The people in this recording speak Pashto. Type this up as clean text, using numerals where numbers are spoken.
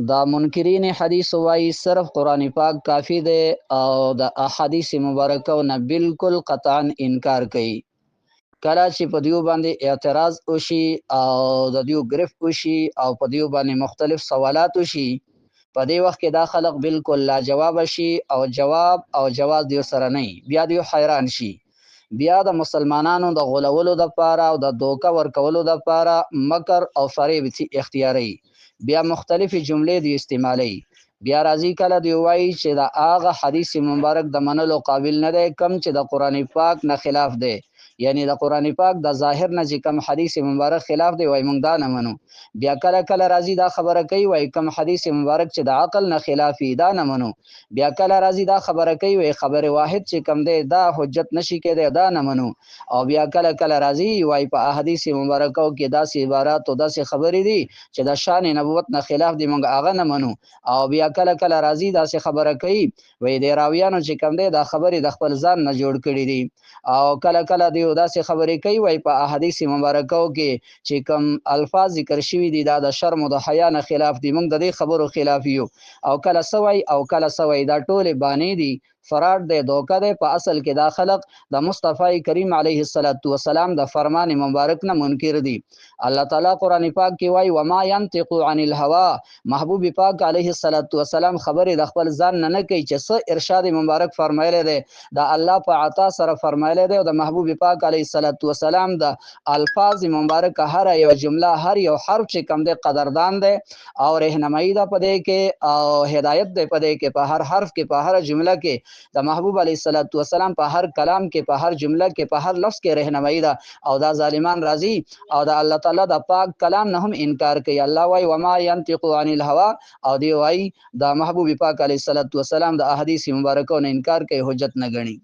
دا منکرین حدیث وایي صرف قرآن پاک کافی دی او د احادیث مبارکو نه بالکل قطعا انکار کوي. کله چې په دیو باندې اعتراض وشي او د دیو گرفت وشي او په دیو باندې مختلف سوالات وشي، په دې وخت کې دا خلق بالکل لا جواب شي او جواب او جواز دیو سره نه، بیا دیو حیران شي. بیا د مسلمانانو د غولولو د پاره او د دوکه ورکولو د پاره مکر او فریب اختیاري، بیا مختلفې جملې دی استعمالي. بیا راځي کله دی وایي چې دا هغه حدیث مبارک د منلو قابل نه دی کم چې د قرآن پاک نه خلاف دی، یعنی د قرآن پاک د ظاهر نه چې کم حدیث مبارک خلاف دی وای مونږ دا نه منو. بیا کله کله راځي دا خبره کوي وای کم حدیث مبارک چې د عقل نه خلاف دا نه منو. بیا کله راځي دا خبره کوي وای خبر واحد چې کم دی دا حجت نشي کېدی دا نه منو. او بیا کله کله راځي وای په احادیث مبارکو کې داسې عبارات او داسې خبرې دي چې د شان نبوت نه خلاف دي مونږ هغه نه منو. او بیا کله کله راځي داسې خبره کوي وای د راویانو چې کم دی دا خبرې د خپل ځان نه جوړ کړي دي. او کله کله دی داسې خبرې کوي وای په احادیث مبارکو کې چې کم الفاظ ذکر شوي دي دا د شرم او د حیا نه خلاف دي، مونږ د دې خبرو خلاف یو. او کله سوی او کله سوی، دا ټولې بانې دي، فراډ دی، دوکه دی. په اصل کې دا خلق د مصطفی کریم علیه الصلاۃ والسلام د فرمان مبارک نه منکر دي. الله تعالی قرآن پاک کې وایي وما ينطق عن الهوا، محبوب پاک علیه الصلاۃ والسلام خبرې د خپل ځان نه نه کوي چې څه ارشاد مبارک فرمایلی دی د الله په عطا سره فرمایلی دی. او د محبوب پاک علیه الصلاۃ والسلام د الفاظ مبارک هر یو جمله هر یو حرف چې کم دی قدردان دی او رهنمایي ده په دې کې او هدایت دی په دې کې، په هر حرف کې په هر جمله کې د محبوب علیه الصلاۃ والسلام په هر کلام کې په هر جمله کې په هر لفظ کې رهنمایي ده. او دا ظالمان راځي او د الله تعالی د پاک کلام نه هم انکار کوي. الله وایي وما ينطق عن الهوا، او دی وایي د محبوب پاک علیه الصلاۃ والسلام د احادیث مبارکو نه انکار کوي، حجت نه ګڼي.